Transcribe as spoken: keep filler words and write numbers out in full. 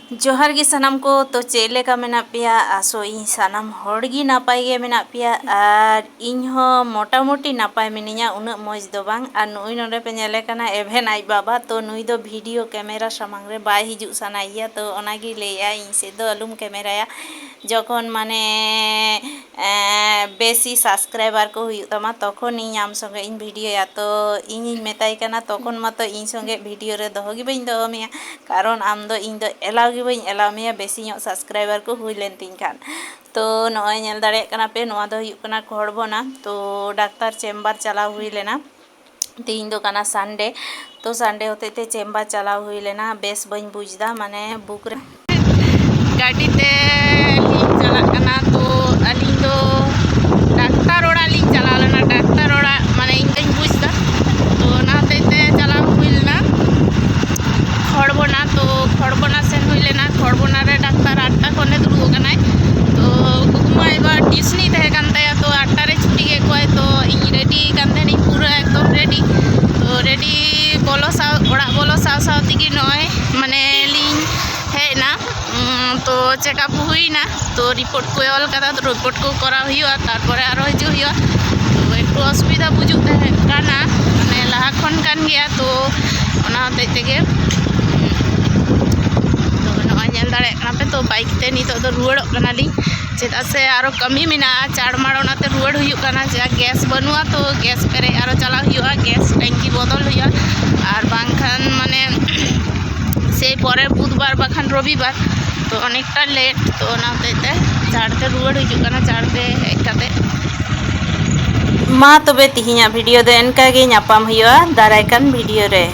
ᱡᱚᱦᱟᱨ ᱜᱮ ᱥᱟᱱᱟᱢ ᱠᱚ᱾ ᱛᱚ ᱪᱮᱫ ᱞᱮᱠᱟ ᱢᱮᱱᱟᱜ ᱯᱮᱭᱟ? ᱟᱥᱚᱜ ᱤᱧ ᱥᱟᱱᱟᱢ ᱦᱚᱲ ᱜᱮ ᱱᱟᱯᱟᱭ ᱜᱮ ᱢᱮᱱᱟᱜ ᱯᱮᱭᱟ, ᱟᱨ ᱤᱧ ᱦᱚᱸ ᱢᱚᱴᱟᱢᱩᱴᱤ ᱱᱟᱯᱟᱭ ᱢᱤᱱᱟᱹᱧᱟ, ᱩᱱᱟᱹᱜ ᱢᱚᱡᱽ ᱫᱚ ᱵᱟᱝ᱾ ᱟᱨ ᱱᱩᱜᱼᱩᱭ ᱱᱚᱰᱮ ᱯᱮ ᱧᱮᱞᱮ ᱠᱟᱱᱟ ᱮᱵᱷᱮᱱ ᱟᱡ ᱵᱟᱵᱟ, ᱛᱚ ᱱᱩᱭ ᱫᱚ ᱵᱷᱤᱰᱤᱭᱳ ᱠᱮᱢᱮᱨᱟ ᱥᱟᱢᱟᱝ ᱨᱮ ᱵᱟᱭ ᱦᱤᱡᱩᱜ ᱥᱟᱱᱟᱭᱮᱭᱟ, ᱛᱚ ᱚᱱᱟᱜᱮ ᱞᱟᱹᱭᱮᱜᱼᱟ ᱤᱧ ᱥᱮᱫ ᱫᱚ ᱟᱞᱚᱢ ᱠᱮᱢᱮᱨᱟᱭᱟ᱾ ᱡᱚᱠᱷᱚᱱ ᱢᱟᱱᱮ ᱮᱸ, ᱵᱮᱥᱤ ᱥᱟᱵᱥᱠᱨᱟᱭᱵᱟᱨ ᱠᱚ ᱦᱩᱭᱩᱜ ᱛᱟᱢᱟ, ᱛᱚᱠᱷᱚᱱ ᱤᱧ ᱟᱢ ᱥᱚᱸᱜᱮ ᱤᱧ ᱵᱷᱤᱰᱤᱭᱳᱭᱟ᱾ ᱛᱚ ᱤᱧᱤᱧ ᱢᱮᱛᱟᱭ ᱠᱟᱱᱟ, ᱛᱚᱠᱷᱚᱱ ᱢᱟᱛᱚ ᱤᱧ ᱥᱚᱸᱜᱮ ᱵᱷᱤᱰᱤᱭᱳ ᱨᱮ ᱫᱚᱦᱚ ᱜᱮ ᱵᱟᱹᱧ ᱫᱚᱦᱚ ᱢᱮᱭᱟ, ᱠᱟᱨᱚᱱ ᱟᱢ ᱫᱚ ᱤᱧ ᱫᱚ ᱮᱞᱟᱣ ᱜᱮ ᱵᱟᱹᱧ ᱮᱞᱟᱣ ᱢᱮᱭᱟ ᱵᱮᱥᱤ ᱧᱚᱜ ᱥᱟᱵᱥᱠᱨᱟᱭᱵᱟᱨ ᱠᱚ ᱦᱩᱭ ᱞᱮᱱ ᱛᱤᱧ ᱠᱷᱟᱱ᱾ ᱛᱚ ᱱᱚᱜᱼᱚᱭ ᱧᱮᱞ ᱫᱟᱲᱮᱭᱟᱜ ᱠᱟᱱᱟ ᱯᱮ, ᱱᱚᱣᱟ ᱫᱚ ᱦᱩᱭᱩᱜ ᱠᱟᱱᱟ ᱠᱷᱚᱲᱵᱚᱱᱟ᱾ ᱛᱚ ᱰᱟᱠᱛᱟᱨ ᱪᱮᱢᱵᱟᱨ ᱪᱟᱞᱟᱣ ᱦᱩᱭ ᱞᱮᱱᱟ᱾ ᱛᱮᱦᱮᱧ ᱫᱚ ᱠᱟᱱᱟ ᱥᱟᱱᱰᱮ, ᱛᱚ ᱥᱟᱱᱰᱮ ᱦᱚᱛᱮᱡ ᱛᱮ ᱪᱮᱢᱵᱟᱨ ᱪᱟᱞᱟᱣ ᱦᱩᱭ ᱞᱮᱱᱟ᱾ ᱵᱮᱥ ᱵᱟᱹᱧ ᱵᱩᱡᱽ ᱮᱫᱟ, ᱢᱟᱱᱮ ᱵᱩᱠ ᱨᱮ ᱜᱟᱹᱰᱤ ᱛᱮ ᱞᱤᱧ ᱪᱟᱞᱟᱜ ᱠᱟᱱᱟ᱾ ᱛᱚ ᱟᱹᱞᱤᱧ ᱫᱚ ᱰᱟᱠᱛᱟᱨ ᱚᱲᱟᱜ ᱞᱤᱧ ᱪᱟᱞᱟᱣ ᱞᱮᱱᱟ, ᱰᱟᱠᱛᱟᱨ ᱚᱲᱟᱜ, ᱢᱟᱱᱮ ᱤᱧ ᱵᱟᱹᱧ ᱵᱩᱡᱽ ᱮᱫᱟ, ᱛᱚ ᱚᱱᱟ ᱦᱚᱛᱮᱡ ᱛᱮ ᱪᱟᱞᱟᱣ ᱦᱩᱭ ᱞᱮᱱᱟ ᱠᱷᱚᱲᱵᱚᱱᱟ᱾ ᱛᱚ ᱠᱷᱚᱲᱵᱚᱱᱟ ᱥᱮᱱ ᱦᱩᱭ ᱞᱮᱱᱟ᱾ ᱠᱷᱚᱲᱵᱚᱱᱟ ᱨᱮ ᱰᱟᱠᱛᱟᱨ ᱟᱴᱴᱟ ᱠᱷᱚᱱᱮ ᱫᱩᱲᱩᱵ ᱟᱠᱟᱱᱟᱭ᱾ ᱛᱚ ᱜᱩᱜᱩ ᱢᱟ ᱮᱵᱟᱨ ᱴᱤᱭᱩᱥᱱᱤ ᱛᱟᱦᱮᱸ ᱠᱟᱱ ᱛᱟᱭᱟ, ᱛᱚ ᱟᱴᱴᱟ ᱨᱮ ᱪᱷᱩᱴᱤ ᱠᱮᱫ ᱠᱚᱣᱟᱭ᱾ ᱛᱚ ᱤᱧ ᱨᱮᱰᱤ ᱠᱟᱱ ᱛᱟᱦᱮᱱᱤᱧ, ᱯᱩᱨᱟᱹ ᱮᱠᱫᱚᱢ ᱨᱮᱰᱤ᱾ ᱛᱚ ᱨᱮᱰᱤ ᱵᱚᱞᱚ ᱥᱟᱶ, ᱚᱲᱟᱜ ᱵᱚᱞᱚ ᱥᱟᱶ ᱥᱟᱶ ᱛᱮᱜᱮ ᱱᱚᱜᱼᱚᱭ ᱢᱟᱱᱮ ᱞᱤᱧ ᱦᱮᱡ ᱮᱱᱟ᱾ ᱩᱸ, ᱛᱚ ᱪᱮᱠᱟᱯ ᱦᱩᱭᱱᱟ, ᱛᱚ ᱨᱤᱯᱳᱨᱴ ᱠᱚᱭ ᱚᱞ ᱠᱟᱫᱟ, ᱛᱚ ᱨᱤᱯᱳᱨᱴ ᱠᱚ ᱠᱚᱨᱟᱣ ᱦᱩᱭᱩᱜᱼᱟ, ᱛᱟᱨᱯᱚᱨᱮ ᱟᱨᱚ ᱦᱤᱡᱩᱜ ᱦᱩᱭᱩᱜᱼᱟ᱾ ᱛᱚ ᱮᱠᱴᱩ ᱚᱥᱩᱵᱤᱫᱷᱟ ᱵᱩᱡᱩᱜ ᱛᱟᱦᱮᱸ ᱠᱟᱱᱟ, ᱢᱟᱱᱮ ᱞᱟᱦᱟ ᱠᱷᱚᱱ ᱠᱟᱱ ᱜᱮᱭᱟ, ᱛᱚ ᱚᱱᱟ ᱦᱚᱛᱮᱡ ᱛᱮᱜᱮ᱾ ᱛᱚ ᱱᱚᱜᱼᱚᱭ ᱧᱮᱞ ᱫᱟᱲᱮᱭᱟᱜ ᱠᱟᱱᱟ ᱯᱮ, ᱛᱚ ᱵᱟᱭᱤᱠ ᱛᱮ ᱱᱤᱛᱚᱜ ᱫᱚ ᱨᱩᱣᱟᱹᱲᱚᱜ ᱠᱟᱱᱟᱞᱤᱧ, ᱪᱮᱫᱟᱜ ᱥᱮ ᱟᱨᱚ ᱠᱟᱹᱢᱤ ᱢᱮᱱᱟᱜᱼᱟ ᱪᱟᱲᱢᱟᱲ, ᱚᱱᱟᱛᱮ ᱨᱩᱣᱟᱹᱲ ᱦᱩᱭᱩᱜ ᱠᱟᱱᱟ᱾ ᱡᱟ ᱜᱮᱥ ᱵᱟᱹᱱᱩᱜᱼᱟ, ᱛᱚ ᱜᱮᱥ ᱯᱮᱨᱮᱡ ᱟᱨᱚ ᱪᱟᱞᱟᱜ ᱦᱩᱭᱩᱜᱼᱟ, ᱜᱮᱥ ᱴᱮᱝᱠᱤ ᱵᱚᱫᱚᱞ ᱦᱩᱭᱩᱜᱼᱟ, ᱟᱨ ᱵᱟᱝᱠᱷᱟᱱ ᱢᱟᱱᱮ ᱥᱮᱭ ᱯᱚᱨᱮᱨ ᱵᱩᱫᱷᱵᱟᱨ ᱵᱟᱠᱷᱟᱱ ᱨᱚᱵᱤᱵᱟᱨ, ᱛᱚ ᱚᱱᱮᱠᱴᱟ ᱞᱮᱴ, ᱛᱚ ᱚᱱᱟ ᱦᱚᱛᱮᱡ ᱛᱮ ᱪᱟᱲᱛᱮ ᱨᱩᱣᱟᱹᱲ ᱦᱤᱡᱩᱜ ᱠᱟᱱᱟ, ᱪᱟᱲᱛᱮ ᱦᱮᱡ ᱠᱟᱛᱮ᱾ ᱢᱟ ᱛᱚᱵᱮ ᱛᱤᱦᱤᱧᱟᱜ ᱵᱷᱤᱰᱤᱭᱳ ᱫᱚ ᱮᱱᱠᱟ ᱜᱮ, ᱧᱟᱯᱟᱢ ᱦᱩᱭᱩᱜᱼᱟ ᱫᱟᱨᱟᱭ ᱠᱟᱱ ᱵᱷᱤᱰᱤᱭᱳ ᱨᱮ᱾